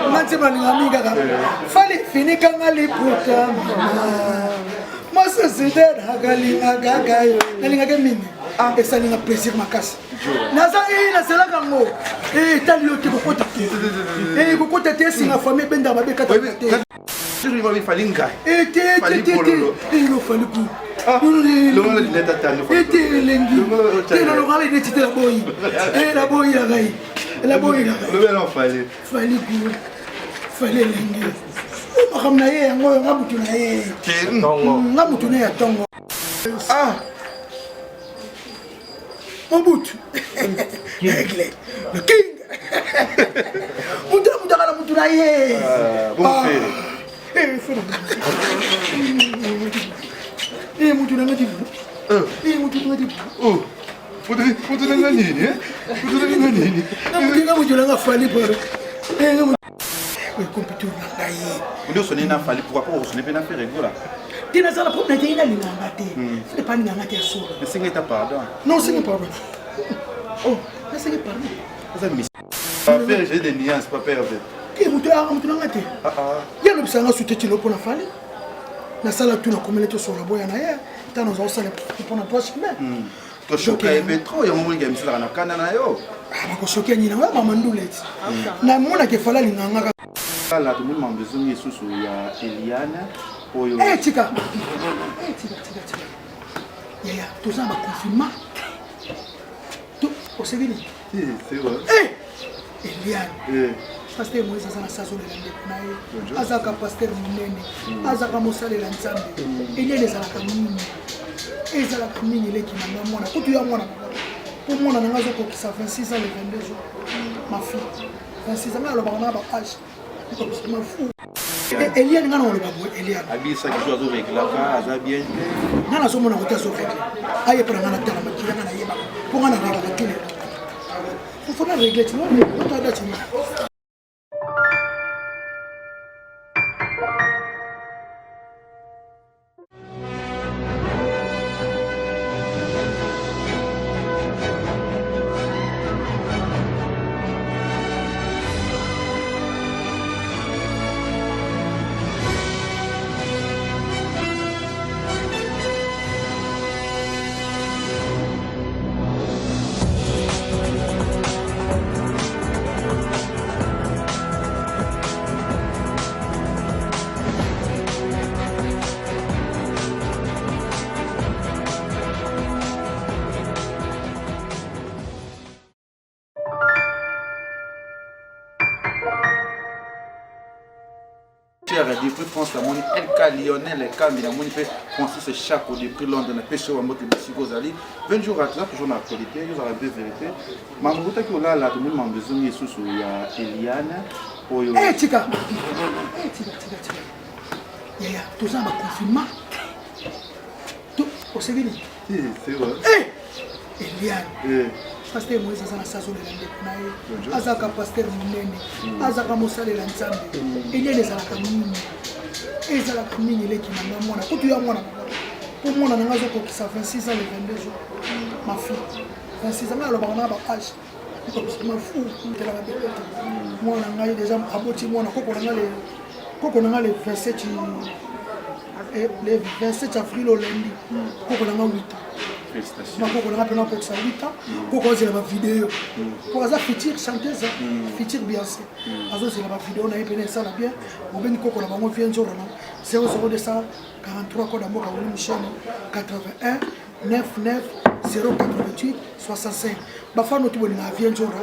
Nga nzembo nalinga mingi kaka Fally finikanga liputa mama mosusu te nakalinga kaka yo nalingaka mingi ah. Esalinga plaisir makasi naza e nazelaka yango etali yo te kokota te kokota te esinga famille ebendaka mabe kata te. Fally ku ete elengi te nalongala linete te naboyi naboyi na ngai naboyi na ngai Fally ku Fally elengi makambo na ye yango oyo nga mutu na ye nga mutu na ye ya ntongo. Mobutu Aigle le king mutu na mutu akala mutu na ye. Mutu na nga ti mutu na nga ti Mutu na nga nini? Mutu na nga nini? Nga mutu na nga Fally paro computer na ngai. Nde osone na Fally, pourquoi pas osone mpe na Ferre Gola? Te nazala problème te ye nalinganga te Ferre pa alinganga te ya solo. Esengi eta pardon. Non, osengi pardon. Oh, nasengi pardon. Aza mis Ferre, j'ai des nuances, pas perdre. Te moto aka moto nanga te ye alobisanga nga sute tilo mpo na Fally nasala tu nakomeli tosola boya na ye ntango naza kosala mpo na droit chemin. Toshoka ye mpe trop yango moninga misalaka na kanda na yo. Bakosoki ya nini yango ya mama nduleti namonaka efala alinganga. Kala tomoni mambo ezongi lisusu ya Eliane oyo. Tika tika tika tika yaya, toza na baconfinement osengeli. Eliane, pasteur Moïse aza na sazolela ndeko na ye, azalaka pasteur monene, azalaka mosalela Nzambe. Eliane ezalaka nini? Ezalaka nini eleki na nga mwana kutu ya mwana mpo mwana na nga azokokisa 26 ans le 22 jours, ma fille 26 ans. Nga alobaka na ba age mafu. Eliane, nga na oloba boye, Eliane Abisaki so azoreglaka aza bien te. Nga nazomona kote azoregle ayepela nga natala makila nga nayebaka mpo nga na reglaka te lelo fo na regle ti otoada ti. Depuis France namoni LK Lionel Kambi, namoni mpe Francis Chako depuis Londres, napesi oyo bambote bisika ozali. 20 jours toza toujours na actualité, ozala mpe vérité mambo otaki olala. Tomoni mambo ezongi lisusu ya Eliane oyo. Tika tika tika tika yaya, toza na baconfinement osengeli. Eliane, pasteur Moïse aza na sazolela ndeko na ye, azalaka pasteur monene, azalaka mosalela Nzambe. Eliane ezalaka nini? Ezalaka nini eleki na nga mwana kutu ya mwana mpo mwana na nga azokokisa 26 ans le 22 jours, ma fille 26 ans. Nga alobaka na ba age mafu telaka bebe te mwana na ngai déjà aboti mwana koko na nga le koko na nga le 27, le 27 avril au lundi koko na nga 8 ans na koko na nga mpena akokisa 8 ans. Koko azela bavideo po aza future chanteuse, future Beyoncé, azozela bavideo na ye mpena esala bien. Bobengi koko na bango vie nzora na 00243 code ya mboka Wili Michel 81 99 088 65. Bafano ti bolingaka vie nzora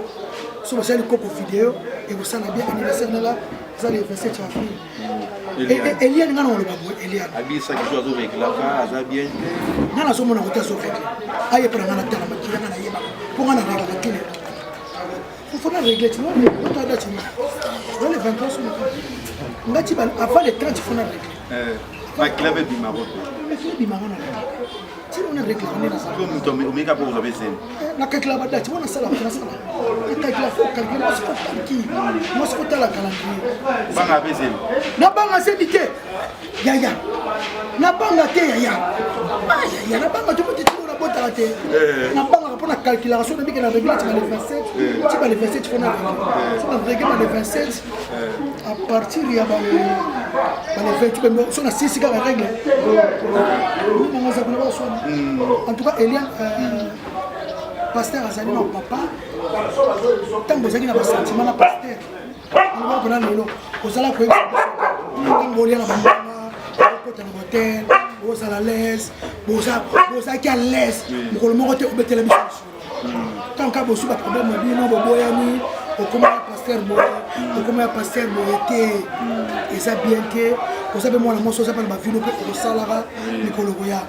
so basali koko video ekosala bien. Anniversaire nala eza le 27 avril. Eliane, nga na oloba boye, Eliane Abisaki so azoreglaka aza bien te. Nga nazomona kote azoregle ayepela nga natala makila nga nayebaka mpo nga na reglaka te lelo fo na regle ti otoada ti le 23 so nga ti avant le 30 fo na regle. Makila mpe ebimako. Makila ebimaka na regle ti ona reglaka nde nazala. Moto omeka mpo kozwa mpe zemi. Nakalkila badati wana nasala nasala nakalkila fo calcule mwasi fo calcule mwasi kotala calendrier. Banga mpe zemi. Nabanga zemi te yaya, nabanga te yaya. Yaya nabanga te moti tino nabotaka te nabangaka. mpo na calculation nabike na regle ti ba le 27, ti ba le 27 fo na regle. So na regle ba le 27, à partir ya ba le 28, so na sisi kaka regle nango aza kuna baswana. En tout cas, Eliane, pasteur azali na papa. Ntango ozalaki na basentiment na pasteur, alobaka mpona lelo ozala koyebisa biso ntango olia na bambanga, okota na hotel, ozala l'aise, bozalaki à l'aise. Mokolo moko te obetela biso lisolo. Ntango kaka bosui baproblème na bino, boboyani, okoma ya pasteur boye, okoma ya pasteur boye te, eza bien te. Oza mpe mwana mwasi, oza mpe na bavino mpe okosalaka mikolo koya.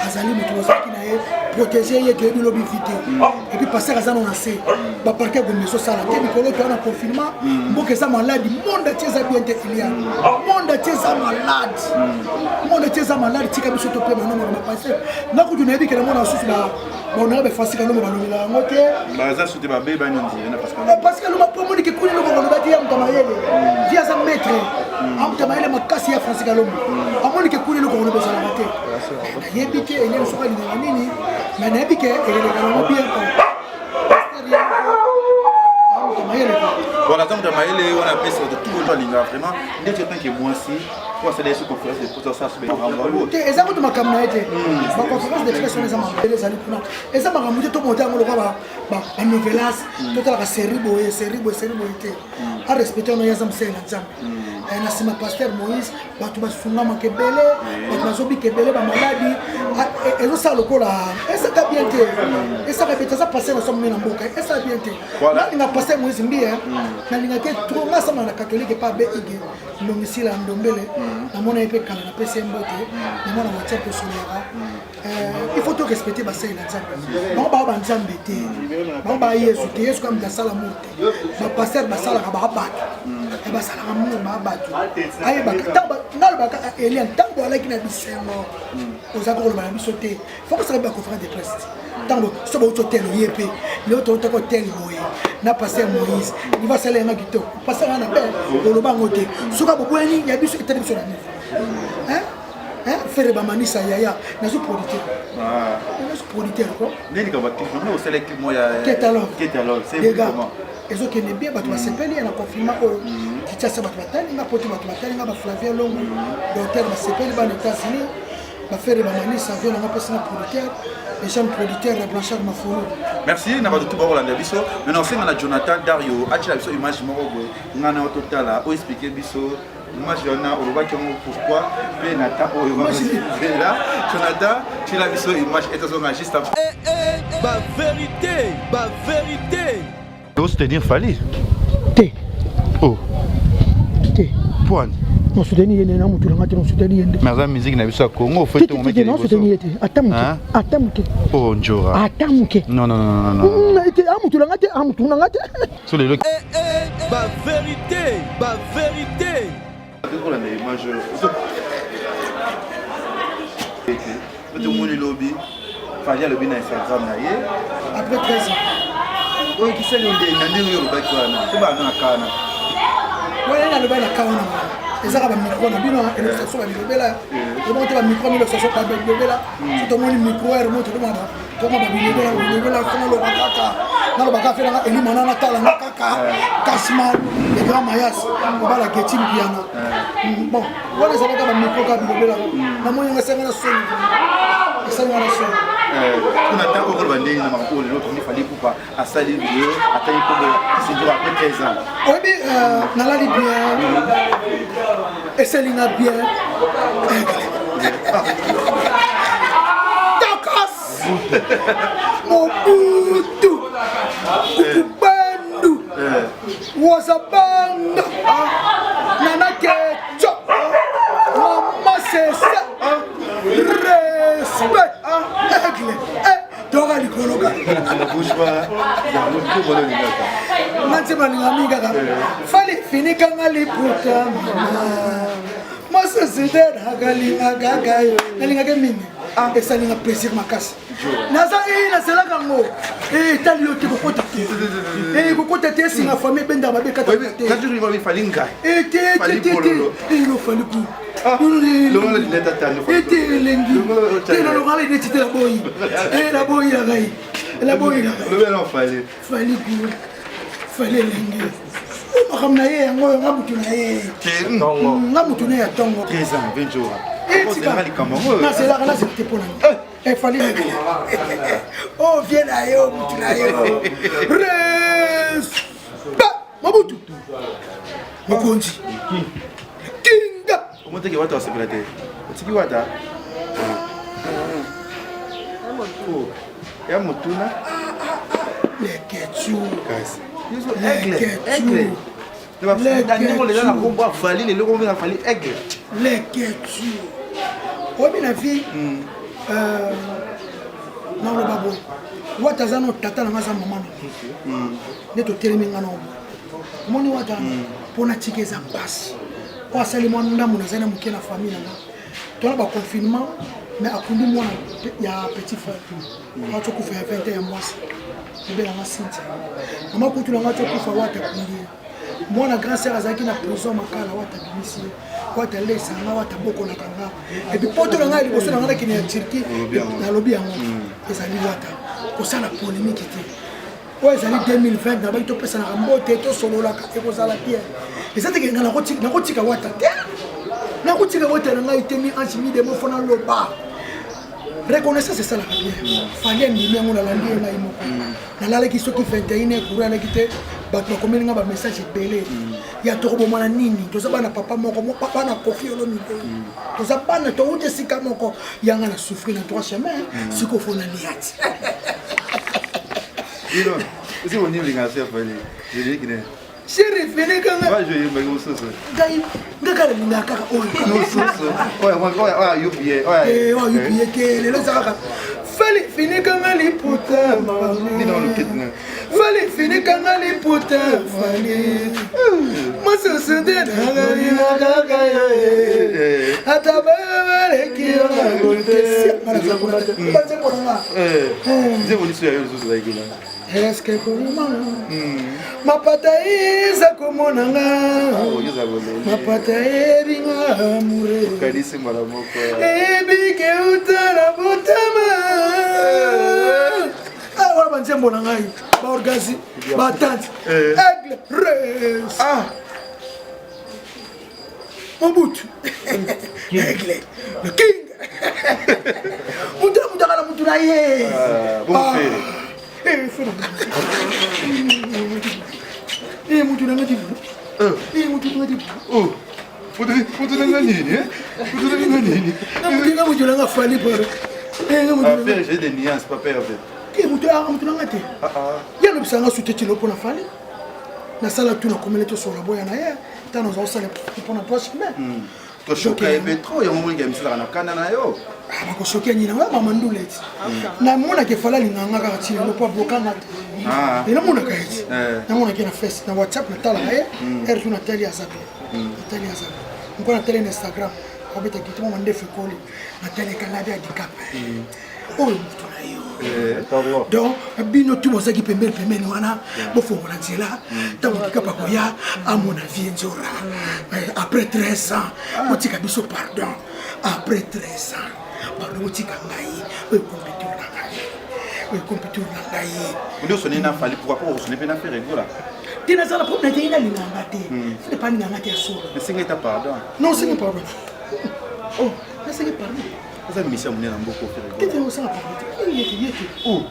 Azali moto bozalaki na ye, protege ye, toyebi lobi vi te. Et puis pasteur aza nano na se, baparke ya Gombe ezosala te mikolo toya na confinement. Mboka eza malade, monde entier eza bien te. Elia, monde entier eza malade, monde entier eza malade. Tika biso topema no makambo pasteur. Nga kutu nayebi ke na mona susu baonaka befasika lomo balobela yango te. Baza su te, babebani ondire na Pascal. Parce que loba po moniki kuni loko koloba te ya moto mayele vi aza maître, amoto mayele makasi ya Francis Kalombo. Amoniki kuni loko koloba ezalaka te. Nayebi te Eliane soki alingaka nini, mais nayebi ke eleleka nango bien. Pasteur ye moko amoto mayele. Voilà, ntango ya mayele wana apesi bato tout oyo alingaka vraiment ndeti otanke mwasi po asala ye so conférence de presse, asala so makambo yango. Te, eza kutu makambo na ye te. Baconférence de presse wana eza makambo ezali kuna, eza makambo te. Tomota yango lokwa banovelas, totalaka série boye, série boye, série boye te. Arespecte wana, ye aza mosali na Nzambe. Na nsima pasteur Moïse, bato basungamaka ebele, bato bazobika ebele bamaladi. Ezosala lokola esaka bien te, esaka bien te. Aza pasteur na so monene na mboka, esala bien te. Nalinga pasteur Moïse Mbiye, nalingaki trop. Nga asamba na catholique epa abe Ige Ndongisila Ndombele. Namona ye mpe kala, napesi ye mbote. Namona WhatsApp tosololaka. Il faut to respecter basali na Nzambe. Bango baa banzambe te, bango baa Yesu te. Yesu kaka moto asala mour te. Bapasteur basalaka, baa bato, basalaka mour, baa bato. Ayebaka nalobaka, Elian, ntango alaki na bisengo, ozalaka koloba na biso te. Faut kosala baconférence de presse ntango so bauti hotel. Oye mpe lelo toutaka hotel boye na pasteur Moïse, nivo asala yanga kitoko. Pasteur wana na be oloba yango te. Soki aboboyani ya biso, etali biso na nivo Frère bamanisa yaya, nazo producteur, nazo producteur ko. Nini ka baclip ngo osala, clip mo ya Ketalog. Ketalog, c'est Dega comment? Ezokende bien, bato basepeli ya na confinement oyo. Kinshasa bato batali nga, poto bato batali nga, baflavien Longo docteur basepeli, bana États-Unis, bafrère bamanisa avion nanga mpesi na producteur, le jeune producteur ya Blanchard Mafulu. Merci na bato tu bakolanda biso. Maintenant osenga na Jonathan Dario atiela biso image moko boye, nga na yo totala, oexplike biso image wana olobaki yango pourquoi mpe na temps oyo bazela. Jonathan, tiela biso image etozonga juste après. Eh, ba vérité, ba vérité. Osoutenir Fally? Te. Oh. Te. Point. Nasoutenir ye nde na motu nanga te, nasoutenir ye nde. Mais aza musique na biso ya Congo. Te, nasoutenir ye te, ata moke, ata moke. Oh, njora. Ata moke. Non, non, non, non, non. Te, a motu nanga te, a motu nanga te. So lelo. Eh, eh, ba vérité, ba vérité. Tokolanda image oyo tomoni lobi, Fally alobi na Instagram na ye. Après 13 ans. Oyo kisali yo nde na ndenge oyo olobaki wana to bana na kana? Wana nalobai na kawana, ezaka bamicro na bino illustration babilobela ebongo te. Bamicro illustration babilobela, so tomoni micro ere mo tokoma tokoma babilobela bilobela. Fo naloba kaka, naloba kaka fe nanga elima na natala nga kaka Kasman le grand Mayas obala Geti Mpiana. Bon, wana ezalaka bamicro kaka bilobela. Namoni yango esenga na soni, esenga na soni. Kuna ntango okoloba ndenge na makambo oyo lelo tomoni Fally Ipupa asali video, atali nkombo Kisinjora après 13 ans. Oyebi, nalali bien, eselinga bien. Takas Mobutu Kukubandu Wazabanga Nana Kecho Mama Sese, respect aigle toka likolo kaka. Nga nse balinga mingi kaka Fally. Finikanga liputa mosusu te, nakalinga kaka yo, nalingaki mingi, esalinga plaisir makasi. Naza nazelaka yango, etali yo te, kokota te, kokota te. Esinga famille ebendaka mabe kata te te. Fally ku ete elengi te, nalongala ineti te, naboyi, naboyi na ngai. Elaboyelobela fali gu fali elenge makambo na ye yango oyo nga motu na ye nga motu na ye ya ntongo nazelaka nazela te mpo na nini efali o vie na yo motu na yo respect mobutu mokonzi kinga omoteki wata osepela te otiki wata oh, ya motuna leketu kasi aigle ndenge lela na nkombo afali lelo kombenga fali aigle leketu oyebi na vie hmm. euh, naloba boye wata aza no tata na nga aza mama na hmm. nde totelemi nga na obo omoni wata mpo hmm. natika eza mpasi oyo asali mwa ndambo nazali na moke na famille na nga tona baconfinement mais akundi mwana ya petit frère auti okufa ya 20 ya mwasi ebelanga cynthia mama kutu na nga auti okufa wata akundi ye mwana grand sœur azalaki na prison makala wata abimisi ye wata alesa nga wata abokolaka nga epuis poto na ngai liboso na ngai nakende ya turquie nalobi yango hmm. ezali wata kosala polémique te oyo ezali 2020 nabaki topesanaka mbote tosololaka ekozala bien eza teke nga nakotika wata te nakotika wata na ngai te mi ange mi demo fo naloba reconnaissance esalaka bien fali andimi yango nalandi ye ngai moko nalalaki soki 21 heure courant alaki te bato bakomeli ngai bamessage ebele ya tokobomana nini toza bana papa moko bana kofi olomide toza bana towuti esika moko yanga na souffrir na droit chemin sikoyo fo naliati Chéri, finika nga. Ba jouer mbaki mosusu. Ngai nga kala linga kaka oyo. Mosusu. Oyo oyo oyo ayupi ye. Oyo eh oyo ayupi ye ke lelo eza kaka. Fali finika nga liputa. Bino lokete na. Fali finika nga liputa fali. Mosusu nde nalinga kaka yo. Eh. Ata baleki yo na kote. Banzembo na nga. Eh. Nzembo liso ya yo lisusu ezalaki kuna. Eske komona mapata eza komona nga oh, mapata eyebi nga amoure eyebi ke uta na botama ah, wana banzembo na ngai baorgazi batante eh. aigle res ah. mobutu aigle le king moto na moto akala motu na ye ah, eh, eh, motu na nga ti eh. motu na nga ti oh. motu na nga nini motu na nga nini nga motu na nga fali paro j'ai des nuances papa Hervé motu na nga te ye alobisa nga sute tilo mpo na fali nasala tu nakomeli tosola boya na ye ntango naza kosala mpo na droit chemin hmm. toshoka ye mpe trop yango moninga misalaka na kanda na yo ah, bakosoki ya nini yango mama ndula eti hmm. namonaka efala alingaka nga kaka ti lelo mpo ablokanga te ah. lelo monaka ye ti eh. namonaki na face na whatsapp natalaka ye hmm. heure tu natali aza pe natali aza pe moko natali na instagram abeta gite mwa mandefu ekoli natali ekalabi adikape oyo moto na yo eh, donc bino tu bozalaki pembeni pembeni wana bofongola nzela ntango mm. kikapa koya amona vie nzora mm. eh, après 13 ans ah. botika biso pardon après 13 ans pardon botika ngai oyo computer na ngai oyo computer na ngai nde osone na fali pourquoi pas osone mpe na ferre gola te nazala problème te ye nalinganga te fode pa alinganga te ya solo esenga eta pardon non osengi pardon oh nasengi pardon aza misia monene na mboka tete osala pardon te ye te ye te oh,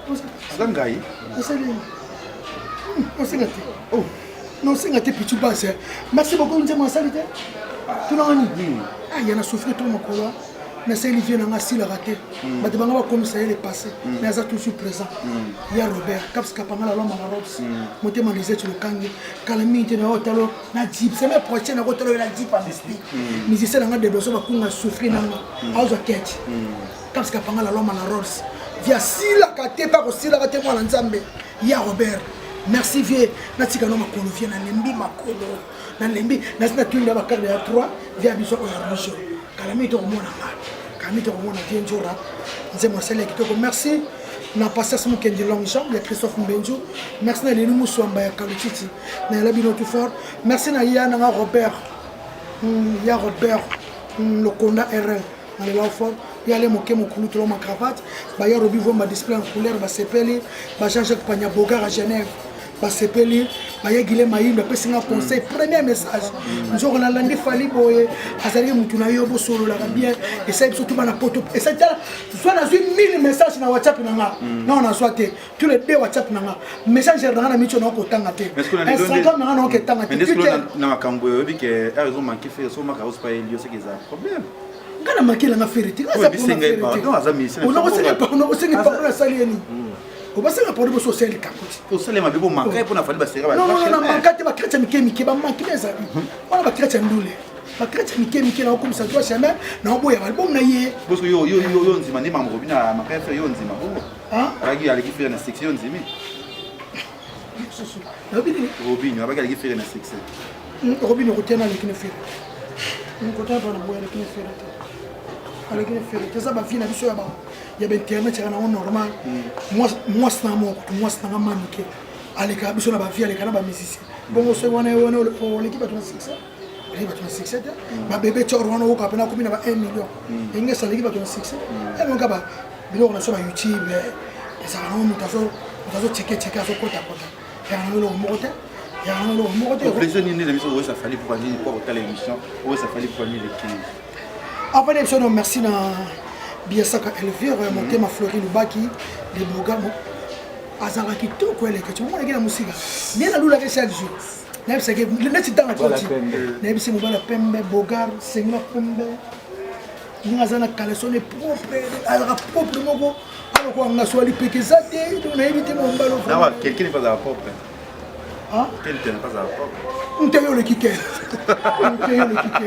aza ngai osali hmm, osenga te oh nosenga te pichu base merci beaucoup nzembo asali te tunanga nini hmm. ah, ya na souffrir to mokolo nasali vie nanga asilaka te hmm. bato banga bakomisa ye le passé mais aza toujours présent ya robert caps kapangala lomba na robs motema lisete lokangi kala mingi te na otalo na jeep semaine prochaine nakotala yo na jeep en esprit musicien nanga debloso bakunga souffrir nanga azwa kete caps kapangala lomba na rolls vie asilaka te mpe akosilaka te mwana nzambe ya robert merci vie natika no makolo vie nalembi makolo nalembi nasi natuni na bakarte ya 3 vie ya biso oyo ya rouge kala mingi tokomona nga kala mingi tokomona vie nzora nzembo asali ya kitoko merci na patience mukendi longue jambe ya christophe mbenzu merci na leli muswamba ya kalutiti na yala bino tout fort merci na ya nanga robert hmm, ya robert hmm, lokonda rl na lela fort. Ye ale moke mokulu tolo ma cravate. Baya Robi Vomba display en couleur basepeli. Ba Jean-Jacques Panya Bogar à Genève basepeli. Baya Guilhem Mayindo apesi nga conseil premier message. Nzoko nalandi Fally boye azalaki mutu na yo bosololaka bien. Esali biso tout bana poto. Esali tala soit nazwi 1000 messages na WhatsApp na nga. Non nazwa te. Tous les deux WhatsApp na nga. Messenger na nga na micho na kotanga te. Instagram na nga na oketanga te. Twitter na makambo oyebi ke heure ezo manquer faire so maka ospa elio c'est que eza problème. Nga na makela nga fere te. Nga za pardon, osenga pardon nasali ye nini? Obasenga pardon boso osali likambo te. Osalema be bomanka ye mpona fali baseka ba. Non non non manka te ba chrétien mike mike ba manque mais ezali. Wana ba chrétien ndule. Ba chrétien mike mike na okomisa droit chemin na oboya ba album na ye. Bosco yo yo yo yo nzima nde mambo robina manka ye yo nzima bongo. Alaki aleki fere na succès yo nzimi. Susu. Nalobi nini? Robinho abaki aleki fere na succès. Robinho kotena aleki na fere. Kotena bana boya aleki na fere te. Aleki na fere te eza ba vie na biso ya ba ya ba internet ya nango normal. Mwasi na moko mwasi na nga manike aleka biso na ba vie aleka na ba musicien. Bongo soki wana wana oleki bato na succès. Oleki bato na succès te. Ba bébé tchor wana okoka pena komi na ba 1 million. Engesa aleki bato na succès. Elonga ba biloko na biso ba YouTube ezalaka nango moto azo moto azo cheke cheke azo kota kota ezalaka nango eloko moko te ezalaka nango eloko moko te. Plaisir nini na biso oyesa Fally pour nini pour kotala émission oyesa Fally pour nini le 15 avant na biso no merci na Biasaka Elvire motema Fleury Lubaki de Boga azalaka kitoko eleka ti omonaki na mosika nde nalulaki chaque jour nayebisaki neti ntango akoti nayebisi mobali ya pembe bogar sengela pembe ndenge aza na caleçon ne propre azalaka propre moko alokola nga so alipeka eza te donc nayebi te mombalo quelqu'un n'est pas propre. Quelqu'un n'est pas propre. Nte yo oleki te nte yo oleki te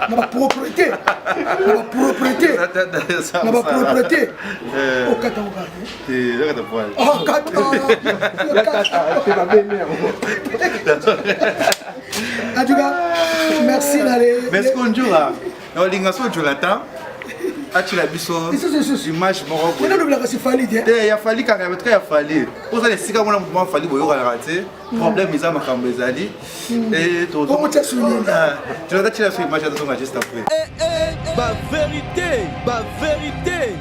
na bapropreté na bapropreté na bapropreté okata ngo kaka te okata. En tout cas, merci d'aller. Merci Konjura. Naolinga so Jonathan atila biso image moko boye. Nalobelaka si Fally te. Te ya Fally kaka ya ya Fally. Ozala esika mona moto moko Fally boyokanaka te. Problème eza makambo ezali. Et to Jonathan atila biso image atozonga juste après. Ba vérité, ba vérité.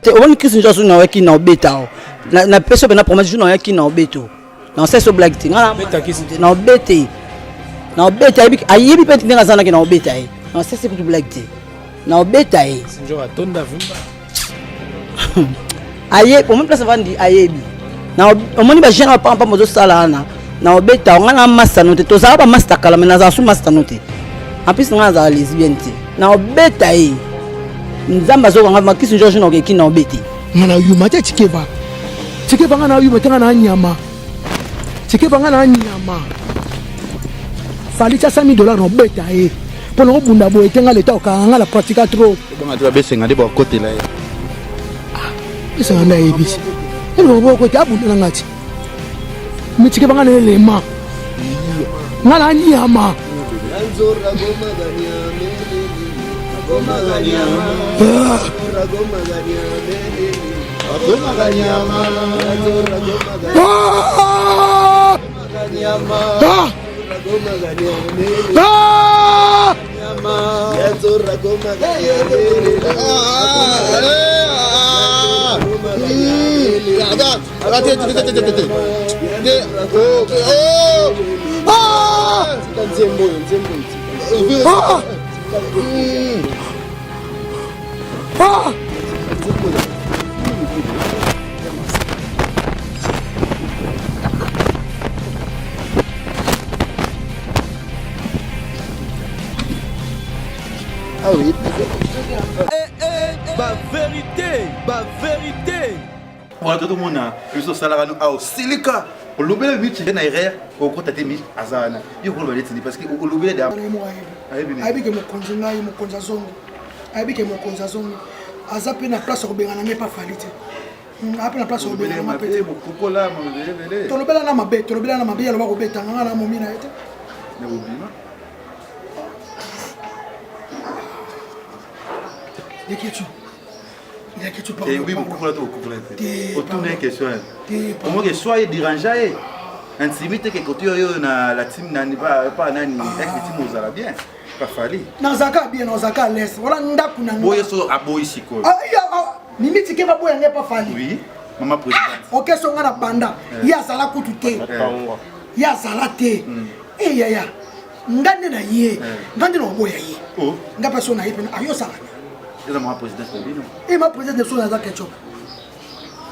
Te omoni Christ njo azonga oyaki na obeta o. Na pesi yo na promesse jour na oyaki na obeto. Na osala so blague te. Nga na obete. Na obeta ayebi ayebi mpe ndenge azalaki na obeta ye. Na osala kutu blague te. Na obeta ye. Njo atonda vumba. Aye omoni place avandi ayebi. Na omoni ba jeune ba pamba bozosala wana. Na obeta nga na masta no te. Tozala ba masta kala mais nazala su masta no te. En plus nga nazala lesbienne te. Na obeta ye. Nzambe azokanga makisi njo jour okeki na obete. Nga na yuma te tikeba. Tikeba nga na yuma te nga na nyama. Tikeba nga na nyama. Fally tia 100 000 $ na obeta ye. Mpo na kobunda boye te nga leta okanga nga na pratika trop. Bonga te babesenga nde bakotela ye. Esenga nde ayebisi. Eloko bokota abunda na nga ti. Mitike banga na elema. Nga na nyama. Ah! Ah! Ah! Ah! Ah! Ah oui. Eh, eh, ba vérité, ba vérité. Voilà, tout le monde a biso osalaka no awa osilika olobela michi na erreur okota te michi aza wana yo koloba neti parce que olobela ayebi ke mokonzi ngai mokonzi azongi ayebi ke mokonzi azongi aza mpe na place ya kobengana ngai epa Fally te. Aza mpe na place ya kobengana ngai mpe te. Tolobela na mabe, tolobela na mabe, aloba kobeta nga na momi na ye te. Leketchou. Eh oui, beaucoup là, beaucoup là. Autour d'une question. Comment que soit déranger intimité que côté yo na la team nani pas pas nani ex team ozala bien. Fally. Nazalaka bien, nazalaka à l'aise. Voilà ndako na nga. Boye so aboyi sikoyo. Ah, ah, Mimi tike baboya ngai pa Fally. Oui. Mama présidente. Ok, so nga na banda. Eh. Ye azala kutu te. Eh. Ye azala te. Hmm. Eh yaya. Nga nde na ye. Eh. Nga nde na oboya ye. Oh. Nga pe so na ye pe ayo sala. Eza mama présidente na bino. Eh ma présidente so naza ketchup.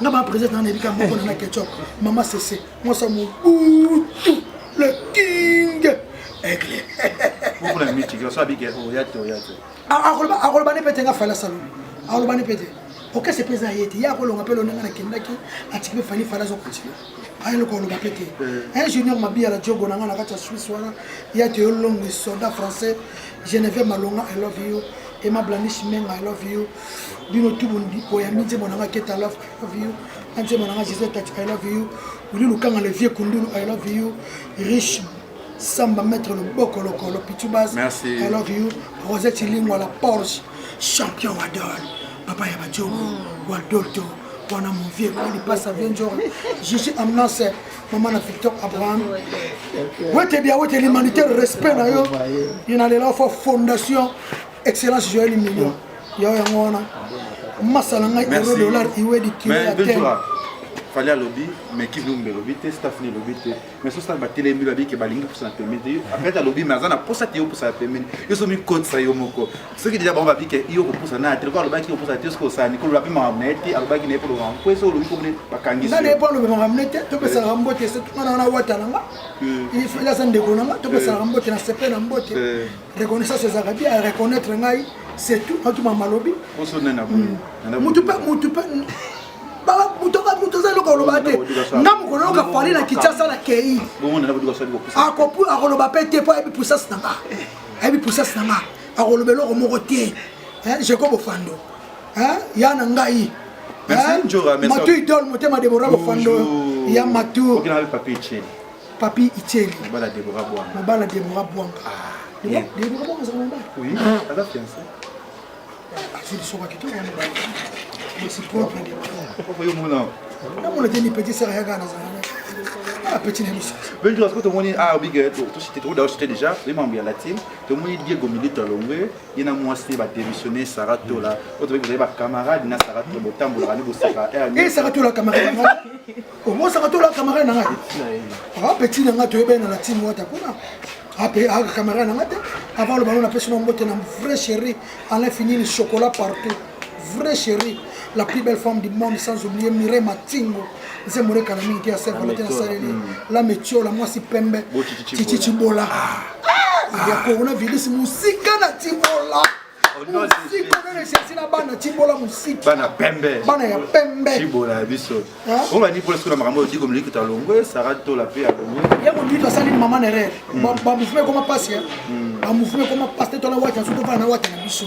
Nga ma présidente na nabika moko na ketchup. Mama cc. Mwasa mobutu. Le king. Aigle. Moko na miti, so abike oya te oya te. Akoloba ne pete nga fala salon. Akoloba ne pete. Okese mpe eza ye te ye akolonga mpe longa nakendaki atiki mpe fali fali azokontinue ayeloko oloba mpe te eh. ingénieur mabia la jogo na nga na kati ya suisse wana ya te yo longi soldat français geneviève malonga i love you emma blanish menga i love you bino tu boyambi nzembo na nga keta love i love you na nzembo na nga gisele tati i love you wili lukanga le vieux kundulu i love you riche Samba maître loboko lokolo pichu base Merci. I love you Rosette Lingwa la Porsche champion Wadol papa ya bajogo mm. Wadolto wana mon vieux kwa lipasa vieux njora Gigi Amnase mama na Victor Abraham wete bia wete l'humanitaire respect na yo ina lela fo fondation excellence Joël Million yo yango wana masa na ngai euro dollar iwedi kilo ya te Fally alobi mais Kivu Lumbe alobi te staff ni alobi te mais soki ba telemi babi ke balingi pusana pembeni te apres alobi mais aza na posa te yo pusana pembeni yo soki mikotisa yo moko soki deja bango babi ke yo kopusa na te lokola alobaki kopusa te soki osani koloba mpe makambo na ye te alobaki na ye mpo loba mpo soki olobi komone bakangisi nga na ye mpo alobi makambo na ye te topesanaka mbote nga na wana wata na nga ifali aza ndeko na nga topesanaka mbote na sepe na mbote reconnaissance ezalaka bien areconnaitre ngai c'est tout atuma malobi mutu mpe mutu mpe mutu aza eloko oloba te nga mokolo yoka fali na kinshasa na kei akoloba mpe te mpo ayebi puissance na nga ayebi puissance na nga akoloba eloko moko te jacob ofando ya na ngai matu idole motema debora bofando ya matu papi itieli mobala debora bwanga mobala debora bwanga ah, debora bwanga azala mobali oui aza fiancé azwi lisoko ya kitoko ya mobali aussi propre propre yo mona namona te ni petit sœur ayaka nazala ah petit na biso benjo parce que tomoni ah obike tosite tokoda osite déjà toyei mambo ya latine tomoni diego milito alongwe ye na mwasi ba démissionner Sarah Tola oyo toyebi bozali ba camarade na Sarah Tola botambolaka nde bosaka eh Sarah Tola camarade na ngai omo Sarah Tola camarade na ngai ah petit na ngai toyebani na la team wata kuna ape ah camarade na ngai te avant loba na pesi na mbote na vrai chéri Alain Finini chocolat partout vrai chéri la plus belle femme du monde sans oublier Mireille Matingo nzembo lekala mingi te ya Saint Valentin asaleli la metiola mwasi pembe Titi Tshibola ah! ya coronavirus mosika na Tshibola mosika onene sesi na bana Tshibola mosika bana pembe bana ya pembe Tshibola ya biso oyo bandi mpo sikoyo na makambo oyo Diego Miliki alongwe Sarah Tola mpe alongwe ye mobilito asali mama na erreur ba mouvement ekoma pasi ba mouvement ekoma pasi te tola wata soki tofanda na wata na biso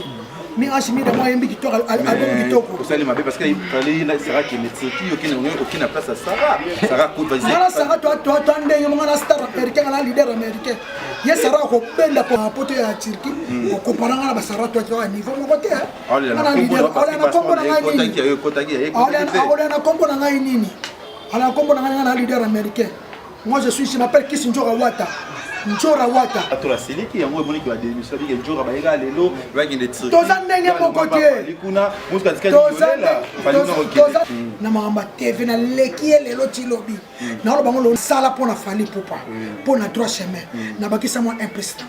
mi ange mida mwa ayembi kitoko album kitoko osali mabe parce que fallait na Sarah kende Turquie okende okende na place ya Sarah Sarah kuta ngana Sarah toi toi toi ndenge monga na star américain na leader américain ye Sarah akobenda po poto ya Turquie okompara nga na ba Sarah toi toi niveau moko te ngana leader ola na kombo na ngai nini ola na kombo na ngai nini ala na kombo na ngai na leader américain Moi je suis, je m'appelle Kiss Njora Wata. Njora Wata. Atola siliki yango emoniki ba démission bike Njora bayeka lelo bakende Turquie. Toza ndenge moko te. Kuna musuka tika liyolela. Toza na makambo ya TV na leki ye lelo ti lobi. Hmm. Na loba ngo sala pona Fally Ipupa. Pona droit chemin. Hmm. Na bakisa mwa implicite.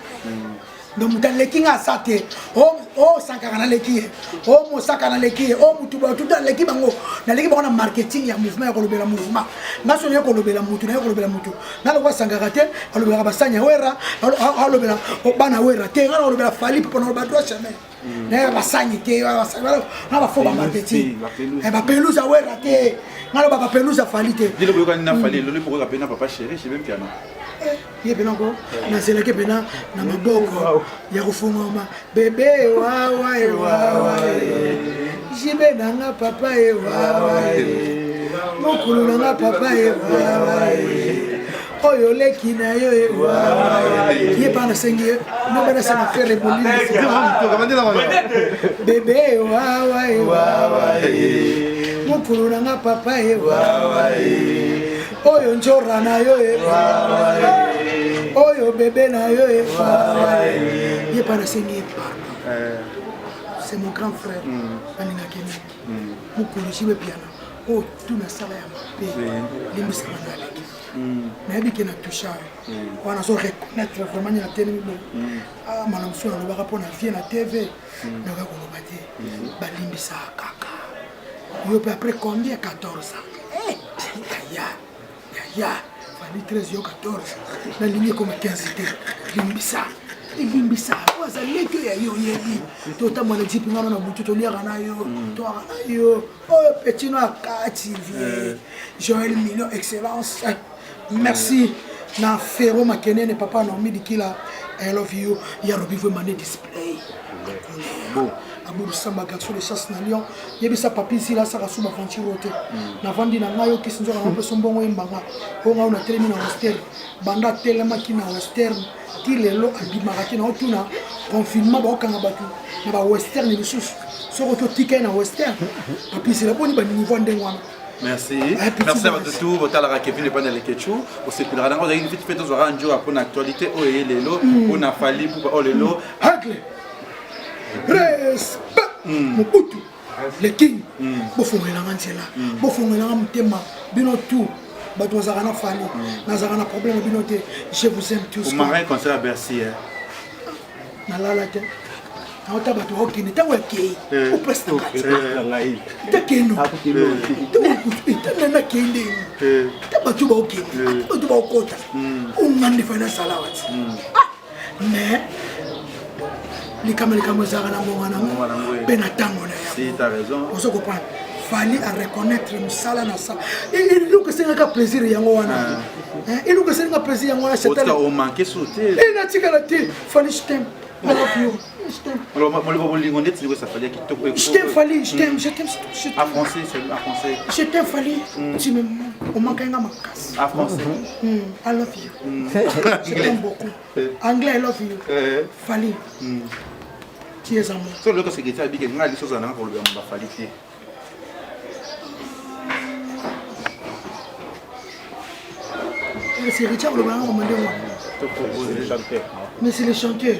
Donc moto aleki nga aza te o oh, sankara naleki ye o oh, mosaka naleki ye o oh, motu bato naleki bango naleki bango na marketing ya mouvement ya kolobela mouvement nga so naye kolobela motu naye kolobela motu nga lokola sankara te alobelaka basani ya wera alobela bana wera te nga nakolobela fali mpo naloba droit chemin mm. naye basani te na bafo ba marketing bapelouse ya wera te nga loba bapelouse ya fali te ye pena ko nazelaki pena na maboko ya kofungwama bebe wawa ewawa jibe nanga papa ewawa mokulu nanga papa ewawa oyo leki na yo ewawa ye pa nasengi ye nobe nasenga fere bolini bebe ewawa ewawa mokulu nanga papa ewawa oyo njora na yo e. Oyo bebe na yo efa. Ye pa nasengi ye pardon. Eh. C'est mon grand frère. Alingaki mingi. Mokolo JB Mpiana oyo tu nasala ya mabe limbisaka na aleki. Nayebi ke na toucha yo. Wana nazo reconnaître vraiment nini natelemi boye. Ah, malamu mosusu nalobaka mpo na vie na TV. Nakoki koloba te. Balimbisaka kaka. Yo mpe après combien 14 ans? Eh, yaya, yaya, fali 13 yo 14. Nalingi ekoma 15 te. Limbisa. Limbisa. Oyo aza leki oyo ya yo oyebi. Totambola na jipe ngano na butu toliaka na yo, toyaka na yo. Oyo petit no ya kati vie. Joël Million excellence. Merci na Ferro Makenene papa Naomi Dikila. I love you. Ya Robi Vwe display. Bon. Abou Samba garçon de chasse na Lyon. Yebisa papi Zila asaka su baventure te. Navandi na ngai okisi nzoka na mpeso mbongo yembanga. Mpo ngai natelemi na Western. Banda atelemaki na Western ti lelo abimaka te na otuna confinement baokanga bato na ba Western lisusu. Soki oki otika ye na Western, papi Zila boni ba niveau ndenge wana. Merci. Merci à bato tout botalaka Kevin Epanda Leketchou osepelaka nango ozalaki vite fait tozwaka njoka mpona actualité oyo eye lelo mpona Fally Ipupa oyo lelo. Hagle. Respect. Mobutu. Le king. Bofongolelanga nzela. Bofongolelanga motema. Bino tout. Bato bazalaka na Fally. Nazalaka na problème na bino te. Je vous aime tous. Omarin concert à Bercy. Hein. Nalala te. Naota bato bakokende ntango akei opesi na ngai takeno ntango akei ndeni ta bato bakokende ata bato bakokota onga nde fai nasala wati mais likambo likambo ezalaka na ngonga nango mpe na ntango na yango ozo comprendre Fally a reconnaître mosala na sa eloko esengaka plaisir yango wana eloko esengaka plaisir yango wana natikala te Fally je t'aime. I love you. Je t'aime. Alors, moi, bolingo ndeti niko safari ya kitoko. Je t'aime Fally, je t'aime, je t'aime, je t'aime. En français, c'est en français. Je t'aime Fally. Tu me manques, omanka nga makasi. En français. I love you. Je t'aime beaucoup. Anglais, I love you. Fally. Tu es à moi. So loko secrétaire abike nga liso za nanga koloba ba Fally te. C'est Richard le Blanc, Mais c'est le chanteur.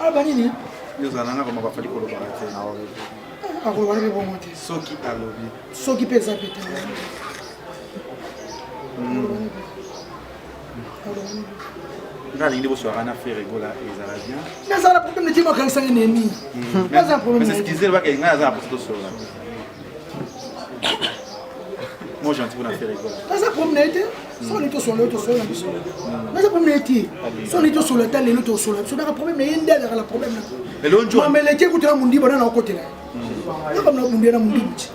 Ah, bah, nini? Yo za nanga koma ba Fally koloba te. Ah, koloba te bongo te. Soki alobi. Soki pe za pe te. Nga nalingi boswaka na Ferre Gola ezala bien. Nazala problème te makanisa ngai neni. Nazala problème. Mais excusez ba ngai aza na poso tosolola. Moi gentil pour na Ferre Gola. Naza problème na ye te. Soki tosolola tosolola biso. Naza problème na ye te. Soki tosolola ta lelo tosolola biso. Naka problème na ye nde azalaka na problème na. Mais lelo njo. Mameleke kutu na mundiba na nakotela. Yoka na bundia na mundibu ti.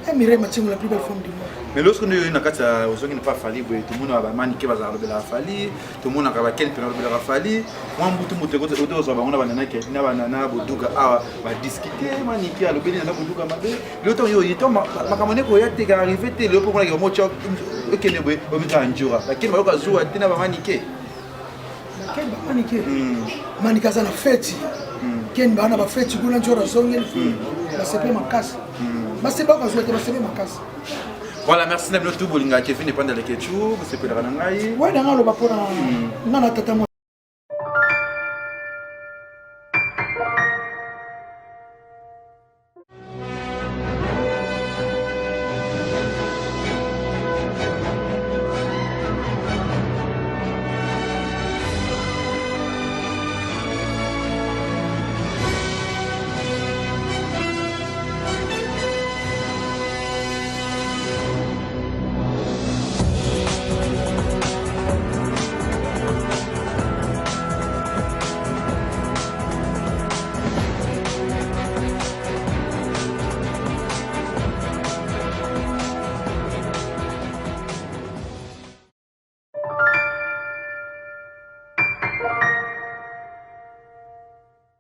Eh Mireille Matingo la plus belle femme du monde. Mais lorsque nous na kati ya ozongi na pa Fally boye tomonaka ba manike bazalaka lobelaka Fally, tomonaka ba Ken mpe balobelaka Fally, mwa mbutu moto ekoti ote ozwa bango na banana ke na banana boduka awa ba discuter manike alobeli na boduka mabe lelo ntango yo oye to makambo nde koya te ka arrive te lelo mpo monaki bango tya okende boye omikaka njura bakende bayoka zuwa te na bamanike Ken ba manike. Manike aza na feti. Ken ba na ba feti kuna njora azongeli basepe makasi. Basepe bakazwa te basepe makasi. Voilà, merci na bino tout bolinga Kevin Epanda Leketchou, bosepelaka na ngai. Ouais, nanga aloba mpona nga na tata.